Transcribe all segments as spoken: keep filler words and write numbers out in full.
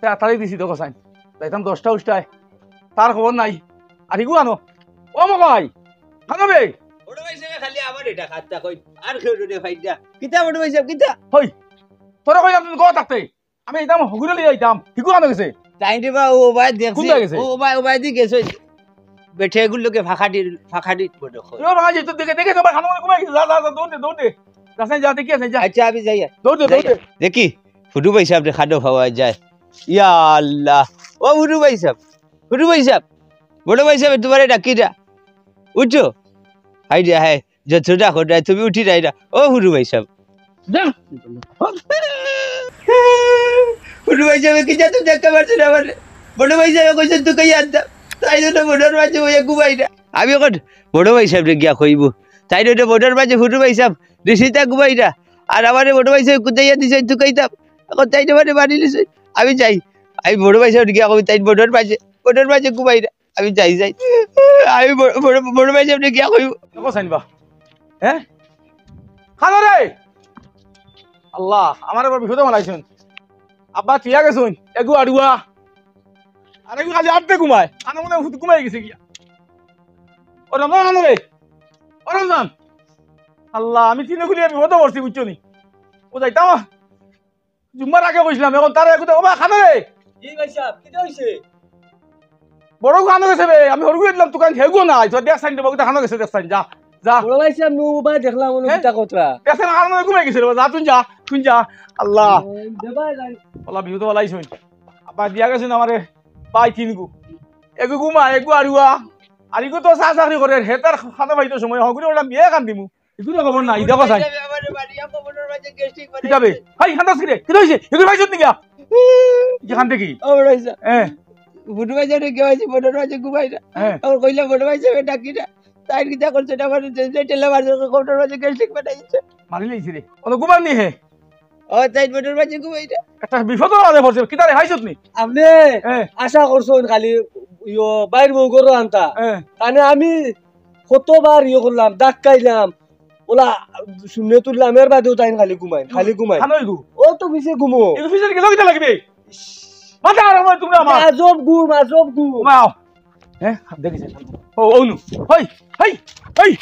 তাড়াতাড়ি দিছি দেখো চাইন। যাইতাম দশটা উষ্টায়। তার খবর নাই। আর ইগু আনো। ও মগাই। খানো বে। বড় ভাইসাবে খালি আমারে ডাকাত তা কই। আর কেউরে রে ফাইডা। কিতা বড় ভাইসাব, কিতা? হই। তোরে কইলাম তুমি গো থাকতে। আমি আইতাম হগুরে লইয়া আইতাম। হিগু খানো গেছে? তাইন রে বা, ও ভাই দেখছি। কোন জায়গা গেছে? ও ভাই, ও ভাই দি গেছে। বেঠে এগুর লগে ফাঁকাটির, ফাঁকাটির বড় কই। ও ভাই, তো দেখে, দেখে, তোমার খানো ঘুমাই গেছে। যা, যা, যা, দৌড় দে, দৌড় দে। যা, যা, দেখি আছে, যা। আচ্ছা, আমি যাই। দৌড় দে, যাই। দৌড় দে। দেখি, ফুটু ভাইসাবরে খানো পাওয়া যায়। ইয়া আল্লাহ। ও ফুটু ভাইসাব, ফুটু ভাইসাব, বড় ভাইসাবে তোমারে ডাকি না। উঠো। হাই রে, হাই। যতটা কটায় তুমি উঠি নাই না। ও ফুটু ভাইসাব। যা। ফুটু ভাইসাবে কিতা তুমি দেখতে পারছো না আমারে? বড় ভাইসাবে কইছে তুকাইয়া আনতাম। তাই জন্য বড়র মাঝে ওই ঘুমাই না। আমি এখন বড় ভাইসাবরে গিয়া কইমু। তাইন ওটা বড়র মাঝে ফুটু ভাইসাব নিশ্চিতা ঘুমাই না। আর আমারে বড় ভাইসাবে কুদাইয়া দিছে তুকাইতাম। এখন তাইন আমারে মারি নিছে। আমি যাই। আমি বড় ভাইসাবরে গিয়া কইমু, তাইন বড়র মাঝে, বড়র মাঝে ঘুমাই না। আমি যাই, যাই। আমি বড়, বড়, বড় ভাইসাবরে গিয়া কইমু। দেখো চাইন বা। হ্যাঁ? খানো রে। আল্লাহ, আমারে বড় বিপদো ফালাইছইন। আব্বা থুইয়া গেছইন। এগু আড়ুয়া। আর এগু খালি আড্ডে ঘুমায়। খানো মনে হয় ঘুমাই গেছে গিয়া। ও রমজান, খানো রে। ও রমজান। আল্লাহ, আমি তিনে খুলিয়া বিপদো পড়ছি, বুঝছো নি? ও যাইতাম। জুম্মার আগে কইছিলাম, এখন তারা একটু, ও বা, খানো রে। জি ভাইসাব, কিতা অইছে? বড় খানো গেছে বে, আমি হরগু দিলাম দোকান, হেগু নাই, তো দেখ চাইন, বাবু, খানো গেছে, দেখ চাইন, যা, যা। বড় ভাইসাব, নু বা দেখলাম, ওনো হ্যাঁ? কিতা কতরা। দেখ চাইন, খানো ঘুমাই গেছে রে, যা, তুই যা, তুই যা। আল্লাহ। ও, দেবা যাই। আল্লাহ, বিপদো ফালাইছইন। আব্বা দিয়া গেছইন আমারে, ভাই তিনগু। এগু ঘুমা, এগু আড়ুয়া। আর ইগু তো চা চাকরি করে, হে তার খানো পাইতো সময়, হগুরে ওটা বিয়ে খান দিমু। ইগুরে খবর নাই, দেখো চাইন। আমারে বাড়ি, আমার মনের মাঝে গ্যাস্ট্রিক বানাই কিতাবে? দিছে। হাই, খান্দাস কিরে? কিতা অইছে? ইগুরে পাইছত নি গিয়া? ইখান দেখি। ও, বড় ভাইসাব। হ্যাঁ। বড় ভাইসাবরে গিয়া পাইছি, মনের মাঝে ঘুমাই না। হ্যাঁ। আমার কইলাম, বড় ভাইসাবে ডাকি না। তাইন কিতা করছে, এটা আমার যে, যে ঠেলা মারছে, ওকে কোমরের মাঝে গ্যাস্ট্রিক বানাই দিছে। মারি লাইছে রে। অনো ঘুমান নি হে? ও, তাইন মনের মাঝে ঘুমাই না। একটা বিপদর মাঝে পড়ছে, কিতা রে, হাইছত নি? আপনে হ্যাঁ। আশা করছইন খালি ইয়ো, বাইর বউ গরু আনতা। হ্যাঁ। তানে আমি কতবার ইয়ে করলাম, ধাক্কাইলাম, ওলা শূন্য তুললাম, এর বাদেও তাইন খালি ঘুমাইন, খালি ঘুমাইন। খানো ইগু? ও তো পিছে ঘুমো। ইগু পিছে গেলে কিতা লাগবে? মাথা আর আমার, তোমরা আমার। আজব ঘুম, আজব ঘুম। ঘুমাও। হ্যাঁ, দেখেছি। ও, অনু। হই, হই, হই,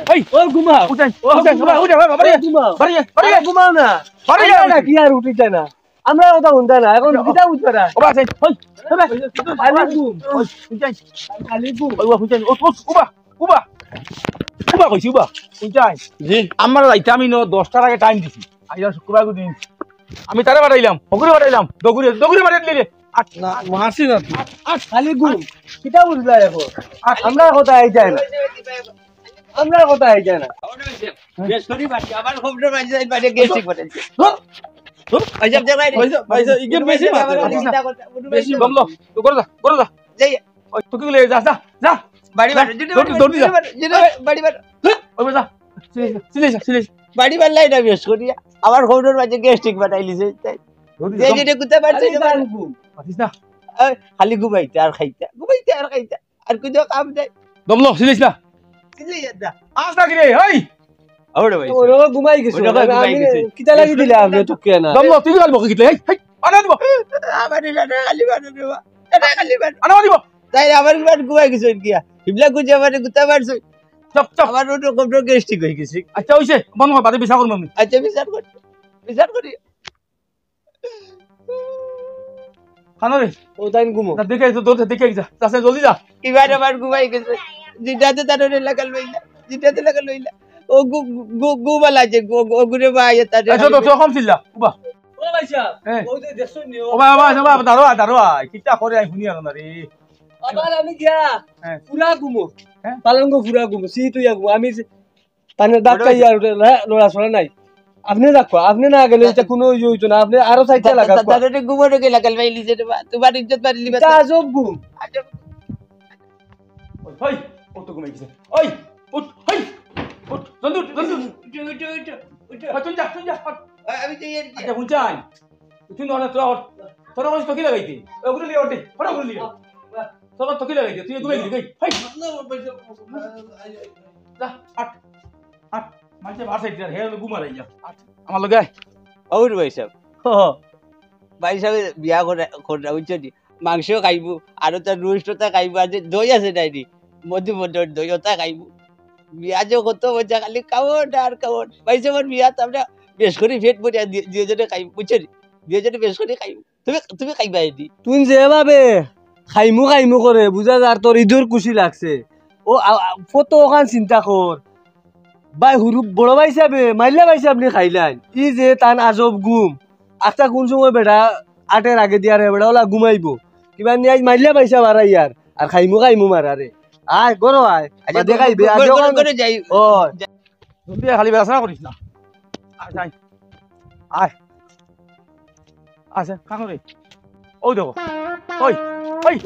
হই। ও ঘুমাও। উঠাই, ও উঠাই, ঘুমাও। উঠাই, উঠাই, বাবা, ও ঘুমাও। বাড়ি, বাড়ি। আরে ঘুমাও না। বাড়ি। আমরা কি আর উঠি যায় না? আমরা ওটা হুনতা না, এখন কিতা বুঝবে না? ও বাবা, হই। আরে ঘুম। হই, উঠাই। খালি ঘুম। ওই, ও, উঠাই। ও, ও, উবা, উবা। উবা কইছি, উবা। উঠাই। জি। আমরা যাইতাম ইনো দশটার আগে টাইম দিছি। আইয়া শুক্রবার দিন। আমি তারে পাঠাইলাম, হগুরে পাঠাইলাম, দগুরে, দগুরে পাঠাই দিলে। আট। না, মারছি না তুই। আট, আট। খালি ঘুম। কিতা বুঝলা এখন? আট। আমরা কথা এই যায় না। আমরা কথা এই যায় না। বেশ করি বাড়ি, আবার কম্পিউটার বাড়ি যাই, বাড়ি গেছি করে। ধুর, ধুর। ভাইসাব, যে বাইরে। ভাইসাব, ভাইসাব, ইগে বেশি মাতে। মাতিস না। বেশি বললো, তো করে যা, করে যা। যাই। ওই, তুই কি বলে, যা, যা, যা। বাড়ি যা, বাড়ি, দৌড়, দৌড়, দৌড় যা। বাড়ি বাড়ি। ধুর, ওই যা। সিলে যা, সিলে যা, সিলে যা। বাড়ি বাড়ি লাইন আমি বেশ করি। আবার কম্পিউটার বাড়ি গেস্টিং বানাই লিছে। তাই। দৌড় যে যা। যেটা কুত্তা পারছে, আরে এটা বাড়ি। মাতিস না। এই, খালি ঘুমাইতে আর খাইতে, ঘুমাইতে আর খাইতে। আর কোনো কাম নাই। দমলো, সিলিস না। সিলিস না। আস না কিরে, এই। ওরে ভাই। ওরে ঘুমাই গেছে। ওরে ঘুমাই আমি গেছে। কিতা লাগি দিলে আপনি তো কে না? দমলো, তুই কাল বকে কিতলে, এই, এই, আনা দিব। আবার এটা খালি বানো রে বা। এটা খালি বানো। আনা দিব। তাই আবার ঘুমাই গেছে গিয়া। হিবলা গুজে আমারে গুতা মারছে। চুপ, চুপ। আমার ওটা কত গেস্টিং হয়ে গেছে। আচ্ছা, হইছে। বন্ধ কর, বাদে বিচার করবো আমি। আচ্ছা, বিচার করি। বিচার করি। খানো রে। ও তাইন ঘুমো। যা, দেখে আই তো, দৌড়, দেখে আই যা। যা, যা, জলদি যা। ইবার আবার ঘুমাই গেছে। জিন্দাতে তার ওরে লাগাল লইলা। জিন্দাতে লাগাল লইলা। ও গু-, গু-, গু-, ঘুমালা যে, গু-, গু-, গুরে বা, ইয়ে তার আচ্ছা, তো, তো, কম চিল্লা। উবা। ও ভাই সাহেব, হ্যাঁ। ও যে দেখছো নি, ও ও ভাই, ও ভাই, ও ভাই, দাঁড়াও, দাঁড়াও। কিতা করে আই হুনি আর না রে। আবার আমি গিয়া হ্যাঁ। পুরা ঘুমো। হ্যাঁ। পালঙ্গ পুরা ঘুমো। সিট হইয়া ঘুমো। আমি তানে ধাক্কা ইয়ার লড়াচড়া নাই। আপনি রাখো, আপনি না গেলে এটা কোনো ইয়ে হইতো না। আপনি আরো চাইতে লাগা। দাদা, দাদা, ঘুমানো গেলা কাল ভাই, লিজে রে বা, তোমার ইজ্জত বাড়ি লিবা। এটা আজব ঘুম। আজব। ওই, ওই, ও তো ঘুমাই গেছে। ওই, উঠ, ওই, উঠ, জলদি উঠ, জলদি উঠ। উঠো, উঠো, উঠো, উঠো। ওই, তুই যা, তুই যা, হট। আমি তো এর কি? আচ্ছা, হুনছাই। তুই নড়ে, তোরা হট। তোরা হট, তোকে লাগাইতে। ওগুলো লিয়ে হটে, হট, ওগুলো লিয়ে। তোরা তোকে লাগাইতে, তুই ঘুমাই গেলি, কই? হাই। যা, আট, আট। মাঝে ভাষাই দিলার, হে ঘুমার আইয়া। আট। আমার লগে আয়। ওর ভাই সাহেব। হ, হ। ভাই সাহেব বিয়া করে, করে, বুঝছো নি? মাংস খাইবো, আরো তার রোস্ট ওটা খাইবো, আর যে দই আছে নাই নি, মধুমন্ডল দই ওটা খাইবো। বিয়া যে কত মজা, খালি খাওন আর খাওন। ভাই সাহেব, বিয়া তো আমরা বেশ করে পেট ভরিয়া দি-, দুইজনে খাইবো, বুঝছো নি? দুইজনে বেশ করে খাইবো। তুমি, তুমি খাইবা এদি। তুই যেভাবে খাইমু খাইমু করে, বুঝা যার তোর ইদুর খুশি লাগছে। ও, আ, আ, কত ওখান চিন্তা কর। ভাই, হুরু বড় ভাই সাহেবে, মাইল্লা ভাই সাহেব নি খাইলাইন। ই যে তান আজব ঘুম। আচ্ছা, কোন সময় বেটা আটের আগে দিয়া রে বেটা, ওলা ঘুমাইবো। কিবা নিয়ে আজ মাইল্লা ভাই সাহেব আর ইয়ার। আর খাইমু খাইমু মারারে। আয়, গরো আয়। আচ্ছা, বাদে গরো, খাইবে, গরো, আগে গরো, ওখান গরো যাই। ও। জলদি আয়, খালি বেড়াছেড়া করিস না। আয়, আয়। আয়। আচ্ছা, কানো রে। ওই দেখো। ওই, ওই,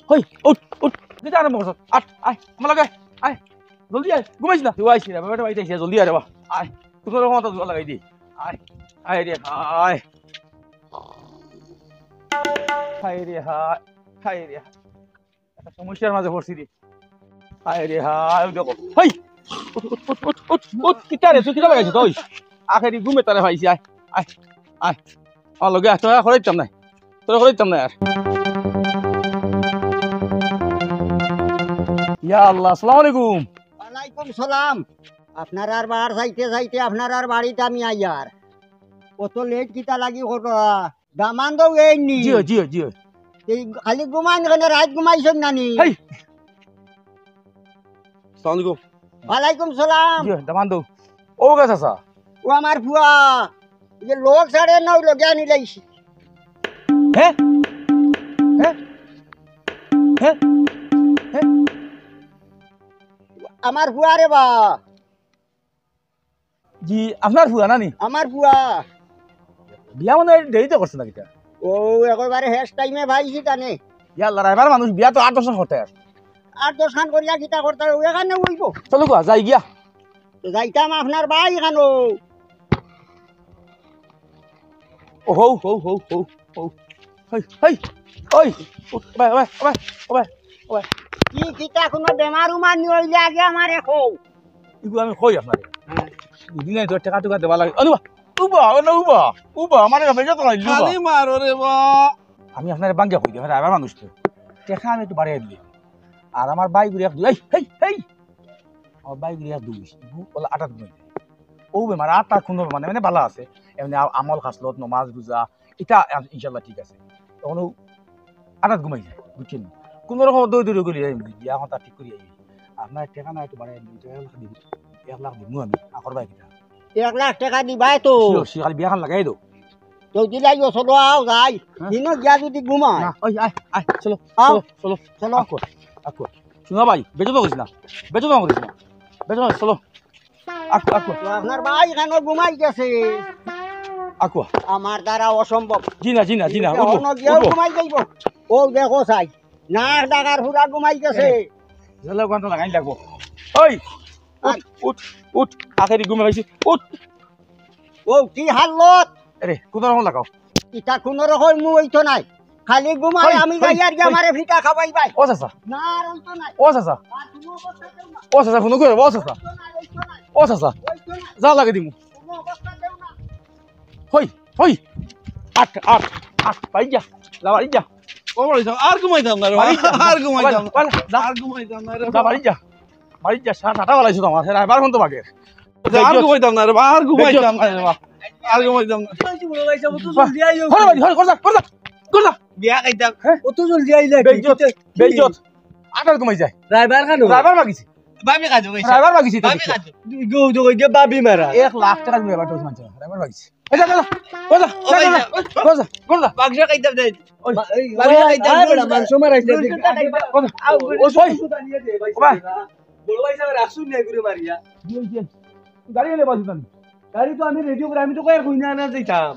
ওই, উঠ, উঠ। কিতা আরম্ভ করছ? আয়, আয়, আমার লগে আয়। আয়। জলদি আয়, ঘুমাইস না। তুই আইস না, বেটা বাড়িতে আইস, জলদি আয় রে বা। আয়। তুই কোনো রকম তো জোগাড় লাগাই দি। আয়, আয় রে, আয়। হায় রে, হায়। হায় রে, হায়। একটা সমস্যার মাঝে পড়ছি রে। হায় রে হায়, ওই দেখো। হেই! উঠ, উঠ, উঠ, উঠ, উঠ, উঠ, কিতা রে, তুই কিতা লাগাইছ তুই? আখেরি ঘুমে তারে পাইছি, আয়, আয়, আয়। আমার লগে আয়, তোরে আর করাইতাম না। তোরে করাইতাম না আর। ইয়া আল্লাহ, আসসালামু আলাইকুম। ওয়ালাইকুম সালাম। আপনারার বার যাইতে যাইতে আপনারার বাড়িত আমি আইয়ার। অত লেট কিতা লাগি কররা? দামান্দ এই নি। জি অয়, জি অয়, জি অয়। এই খালি ঘুমাইন কেনে, রাইত ঘুমাইছইন না নি? হেই! আসসালামু আলাইকুম। ওয়ালাইকুম সালাম। জি অয়, দামান্দ। ও গেছে চাচা। ও আমার ফুয়া। এই যে লোক ছাড়ে না, ওই লগে আনি লাইছি। হে? হে? হে? হে? আমার ফুয়া রে বা। জি, আপনার ফুয়া না নি? আমার ফুয়া। বিয়া মনে হয় দেরিতে করছে না কিতা? ও, একেবারে শেষ টাইমে পাইছি তানে। ইয়া আল্লাহ, রাইবার মানুষ বিয়া তো আট দশ খান করতে আর। আট দশ খান করিয়া কিতা করতে আর, ওখানে অইব। চলো গো, যাই গিয়া। তো যাইতাম আপনার ভাই খানো। ও হৌ, হৌ, হৌ, হৌ, হৌ। হেই, হেই, ওই, উঠ, ওবায়, ওবায়, ওবায়, ওবায়, ওবায়। কি কিতা কোনো বেমার উমার নি অইলে আগে আমারে কও। ইগু আমি কই আপনারে। হ্যাঁ। দুদিন আগে তো টেকা টুকা দেওয়া লাগে। অনুবা, উবা, ও না উবা, উবা, আমারে বেজত লাগাইল, উবা। খালি মারো রে বা। আমি আপনারে বাঙ্গিয়া কই দিই, আপনার আমার মানুষ তো। টেকা আমি একটু বাড়াই দিই। আর আমার ভাই ঘুরে এক দুই, এই, হেই, হেই। আমার ভাই ঘুরে এক দুই, ইগু ওলা আটাত ঘুমাই। ও বেমার, আটা কোনো বেমার নাই, মানে ভালা আছে। এমনি আ-, আমল খাসলত, নমাজ, রোজা, ইটা আ-, ইনশাল্লাহ ঠিক আছে। তখন ও আটাত ঘুমাই যায়, বুঝছেন? কোনো রকম দৌড় দৌড় গলি যাই, বিয়া কথা ঠিক করি আই। আপনার টেকা না একটু বাড়াই দিন, এক লাখ দিন, এক লাখ দিমু আমি, আকর ভাই কিতা? এক লাখ টেকা দিবায় তো? শিওর, শিওর, খালি বিয়াখান লাগাই দেও। তো দিলাই ও চলো আও যাই, হ্যাঁ? দিনও গিয়া যদি ঘুমায়। না, ওই, আয়, আয়, চলো, আও। চলো, চলো, চলো। আকো, আকো। শুনো ভাই, বেজত করিস না, বেজত করিস না, বেজত করিস, চলো। আকো, আকো। তো আপনার ভাই কেন ঘুমাই গেছে? আকো। আমার দ্বারা অসম্ভব। জি না, জি না, জি না, উঠবো, অন্য গিয়াও উঠবো। ঘুমাই যাইব। ও দেখো চাই, নাক ডাকার পুরা ঘুমাই গেছে। জেলে ওখান তো লাগাই লাগবো। ওই, উঠ, আয়। উঠ, উঠ, আখেরি ঘুমে পাইছি, উঠ। ও কি হালত? আরে, কোনো রকম লাগাও। ইটা কোনো রকম মু অইতো নাই। খালি ঘুমাই ওই, আমি ওই, যাই আর কি ওই। আমারে ফিটা খাবাই ভাই। ও চাচা। না আর অইতো নাই। ও চাচা। আর কোনো অবস্থা দেও না। ও চাচা, ফোন করে, ও চাচা। অইতো নাই, অইতো নাই। ও চাচা। অইতো নাই। যা লাগে দিমু। কোনো অবস্থা দেও না। হই, হই। আট, আট, আট, বাড়ি যা। যা, বাড়ি যা। ও বাড়ি যাও, আর ঘুমাইতাম না রে বাবা। বাড়ি যা। আর ঘুমাইতাম না। বাড়ি যা। আর ঘুমাইতাম না রে যা, বাবা। বাড়ি যা। বাড়ি যা, সাত আটা বালাইছো তো আমার, এবার ফোন তো বাগের। আর ঘুমাইতাম না রে বা, আর ঘুমাইতাম না রে বা, আর ঘুমাইতাম না। ঘরে বাড়ি, ঘরে, ঘরে যা, ঘরে যা, ঘরে যা। বিয়া খাইতাম। হ্যাঁ? অত জলদি আইলা কি? বেইজ্জত, কিতা? বেইজ্জত। আটার ঘুমাই যায়। রাইবার খানো? রাইবার মাগিছি। ভাবি খাজো, ভাবি খাজো। গো, গো, গো, ভাবি মারা। এক লাখ টেকা দিমু এবার তো মানছে না। রাইবার মাগিছি। এই যা, যা, যা। ঘরে যা, ও ভাই, ঘরে যা, যা। ঘরে যা, ঘরে যা। মাংস খাইতাম না। ওই, মা-, এই, ওই, ওই, খাইতাম, আই, বেটা, রুটি মাংস মারাইছে, খাইতাম। রুটি খাইতাম। ঘরে যা। ওই, ওই। বড় ভাই সাহেব রাখছুন না ঘুরে মারিয়া। কি হইছে? গাড়ি এনে বসে তুমি। গাড়ি তো আমি রেডি করে, আমি তো কই আর কই না, না যাইতাম।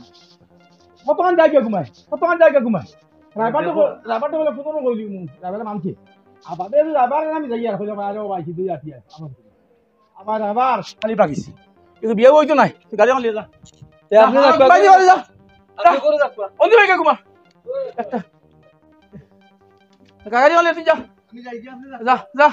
কতক্ষণ জায়গা ঘুমায়? কতক্ষণ জায়গা ঘুমায়? রাবার তো, রাবার তো বলে কত কইলি মু, রাবার মানছে। আবার এই রাবার আমি যাই আর কইলাম, আরে ভাই, কি দুই আটি আছে। আমার, আমার রাবার খালি বাগিছে। কিন্তু বিয়ে হইতো নাই। তুই গাড়ি আমার লিয়ে যা। এ, আপনি যা, যা, ভাই, যা। আপনি করে যা। অন্ধি ভাই, ঘুমা। একটা। গাড়ি আমার লিয়ে তুই যা। আমি যাই, আপনি যা। যা, যা।